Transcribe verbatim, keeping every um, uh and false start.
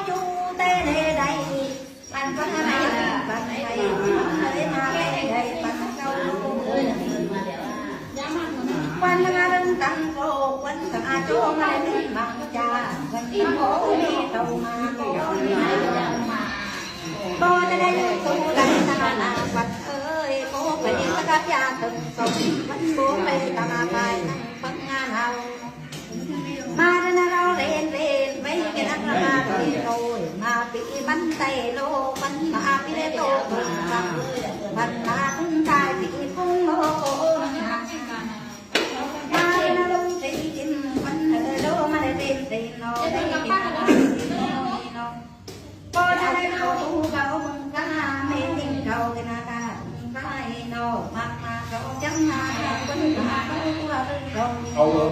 Chu tê lê đảy, păn păn đảy, păn đảy, păn đảy, păn đảy, păn đảy, păn đảy. Quan ngà rưng tăng cô, quan ngà chô ngà rưng măng cha, quan tăng cô ni tâu ma cô ni ma. Cô ta đây tu đăng ta na quan ơi, cô phải đi ta cắp ya từng sông, quan cô phải ta ma phải năng phăng ngà nào. Ma rơ na rau ren ren, vây cái năng ma ren rồi, ma pi bắn tay lô, bắn ma pi lê tô tông bắn, bắn ma tung tai pi phung lô. Âu,